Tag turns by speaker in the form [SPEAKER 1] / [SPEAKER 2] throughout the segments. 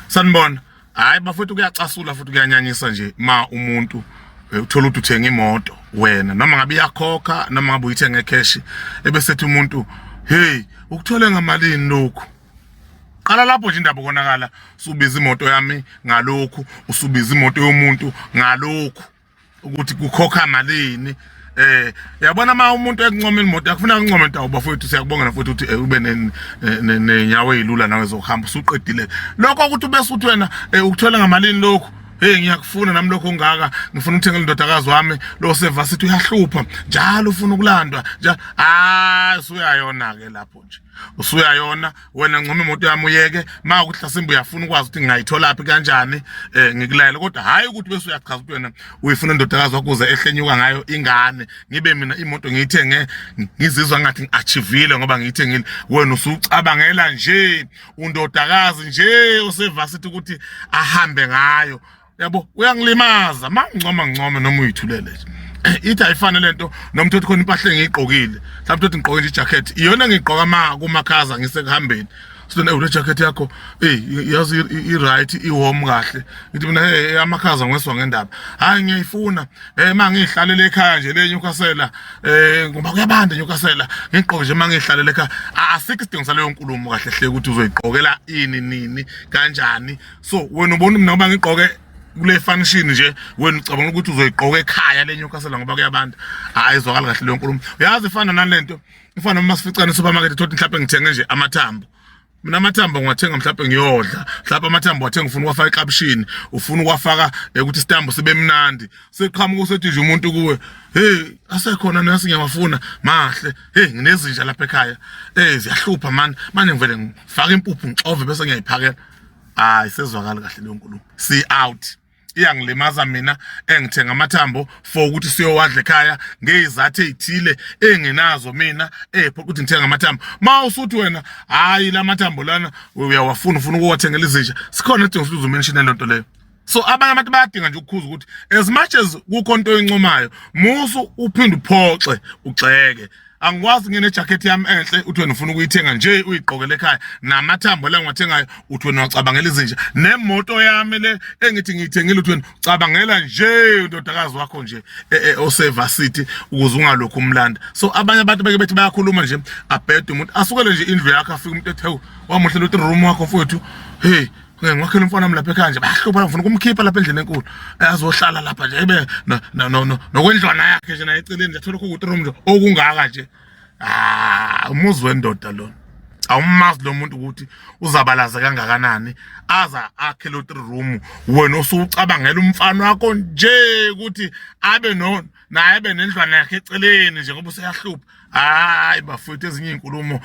[SPEAKER 1] Sanibona. Hayi bafowethu, kuyacasula futhi kuyanyanyisa nje ma umuntu uthola ukuthi uthenga imoto wena, noma ngabe iyakhokha noma ngabe uyithenga cash, ebesethi umuntu, "Hey, ukuthole ngamalini lokhu?" Qala lapho nje indaba konakala. Usubiza imoto yami ngalokhu, usubiza imoto yomuntu ngalokhu, ukuthi kukhokha malini. Yabona, uma umuntu ekuncoma imoto, akufuna ukuncoma into, bafowethu, siyakubonga futhi ukuthi ube nenyawo ezilula nawe zokuhamba. Usuqedile lokho ukuthi ubese uthi wena, "Ukuthola ngamalini lokhu? Hey, ngiyakufuna nami lokho ongaka, ngifuna ukuthengela indodakazi wami lo sevasithi, uyahlupha njalo, ufuna ukulandwa nje." Hayi, usuyayona ke lapho nje, usuyayona wena. Ncoma imoto yami uyeke ma ukuthi hlasimbe uyafuna ukwazi ukuthi ngingayitholaphi kanjani, ngikulayele, kodwa hayi ukuthi bese uyachaza ukuthi wena uyifuna indodakazi wakho uze ehlenyuka ngayo ingane, ngibe mina imoto ngiyithenge ngizizwa ngathi ngi-achievile ngoba ngiyithengile, wena usucabangela nje undodakazi nje osevasithi ukuthi ahambe ngayo. Yabo, uyangilimaza. Ma ngincoma, ngincome noma uyithulele nje. Ithi ayifane lento noma uthi khona impahla engiyigqokile, mhlawumbe uthi ngigqoke nje ijacket, iyona engiyigqoka ma kumakhaza ngisekuhambeni. So le jacket yakho, hey, yazi i-right, i-warm kahle. Ngithi mina, "Hey, amakhaza ngeswa ngendaba." Hayi, ngiyayifuna ma ngihlalele ekhaya nje le Newcastle, ngoba kuyabanda Newcastle, ngigqoke nje ma ngihlalele ekhaya. Asikho isidingo saleyo nkulumo kahle hle, ukuthi uzoyigqokela ini, nini, kanjani. So wena ubona mina ngoba ngigqoke kule function nje, wena ucabanga ukuthi uzoyigqoka ekhaya le Newcastle ngoba kuyabanda. Ayizwakali kahle leyo nkulumo, uyazi. Ifana nalento, ifana noma sificane supermarket, thothi mhlawumbe ngithenge nje amathambo. Mina amathambo ngiwathenga mhlawumbe ngiyodla, mhlawumbe amathambo wathenga ufuna ukuwafaka eklabishini, ufuna ukuwafaka ukuthi isitambo sibe mnandi. Seqhamuka usethi nje umuntu kuwe, "Hey, asekhona nasi, ngiyawafuna, mahle. Hey, nginezinja lapha ekhaya, ziyahlupha mani manje, ngivele ngifaka impuphu, ngixove, bese ngiyayiphakela." Hayi, sezwakala kahle leyo nkulumo, see out, iyangilimaza mina engithenga amathambo for ukuthi siyowadla ekhaya ngezathu ezithile engenazo mina, ukuthi ngithenga amathambo. Ma usuthi wena, hayi, la mathambo lana uyawafuna, ufuna ukuwathengela izinja, sikhona idingo ukuthi uzomention le nto leyo. So abanye abantu bayadinga nje ukukhuza ukuthi as much as kukho into oyincomayo, musu uphinde uphoxe, ugxeke. Angikwazi ngine jacket yami enhle, uthi wena ufuna ukuyithenga nje uyigqokele ekhaya, namathambo la ngiwathengayo uthi wena wacabangela izinja, nemoto yami le engithi ngiyithengile uthi wena ucabangela nje undodakazi wakho nje osevasithi ukuze ungalokhu umlanda. So abanye abantu beke bethi bayakhuluma nje, abhede umuntu, asukele nje indlu yakho, afike umuntu ethi, "Hawu, wamuhle lo room wakho mfowethu. Hey, ngeke ngiwakhele umfana wami lapha ekhaya nje, bayahlupha, ngifuna ukumkhipha lapha endlini enkulu, azohlala lapha nje, ebe nokwendlwana yakhe nje naye eceleni nje, athole kuku room nje okungaka nje." Ah, umuzi wendoda lona. Awumazi lo muntu ukuthi uzabalaza kangakanani aza akhe lo three room, wena usucabangela umfana wakho nje ukuthi abe no naye abe nendlwana yakhe eceleni nje ngoba useyahlupha. Hayi bafowethu, ezinye izinkulumo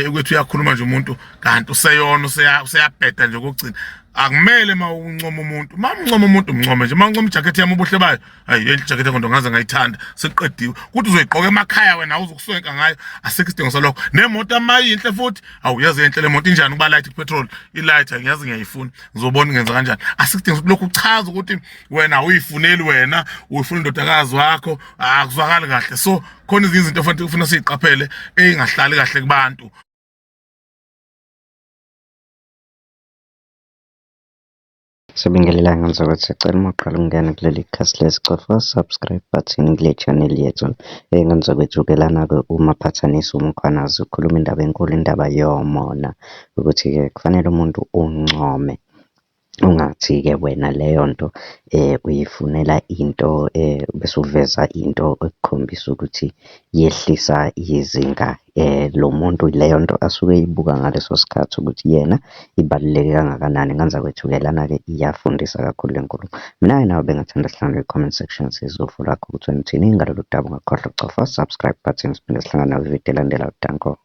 [SPEAKER 1] ukuthi uyakhuluma nje umuntu kanti useyona, useyabheda nje kokugcina. Akumele ma uncoma umuntu, ma uncoma umuntu umncome nje. Ma uncoma ijacket yami, ubuhle bayo, hayi, le jacket yakho ngaze ngayithanda, seqediwe ukuthi uzoyiqoka emakhaya wena, awuzukuswenka ngayo, asikho isidingo salokho. Nemoto amayinhle futhi, awu, yazi enhle le moto, injani ukuba light petrol, i-light, ngiyazi ngiyayifuna, ngizobona ngenza kanjani. Asikho isidingo ukuthi lokhu uchaza ukuthi wena awuyifuneli, wena uyifuna indodakazi wakho. Akuzwakali kahle. So khona ezinye izinto fanele ufuna siyiqaphele eyingahlali kahle kubantu.
[SPEAKER 2] Sibingelelane ngizokuthi sicela uma uqala ukungena kuleli khasi lesicofa subscribe button kule channel yethu. Ngizokwethu-ke lana-ke uMaphathanisi uMkhwanazi ukhuluma indaba enkulu, indaba yomona, ukuthi-ke kufanele umuntu uncome, ungathi-ke wena leyo nto uyifunela into bese uveza into ekukhombisa ukuthi yehlisa izinga lo muntu leyo nto asuke eyibuka ngaleso sikhathi ukuthi yena ibaluleke kangakanani. Nganzakwethu-ke lana-ke iyafundisa kakhulu le nkulumo. Mina-ke nawe bengathanda sihlangane kwi-comment section, sizwe uvo lwakho ukuthi wena uthini ngalolu daba. Ungakhohlwa ukucofa subscribe button, siphinde sihlangane nakwividiyo elandelayo. Danko.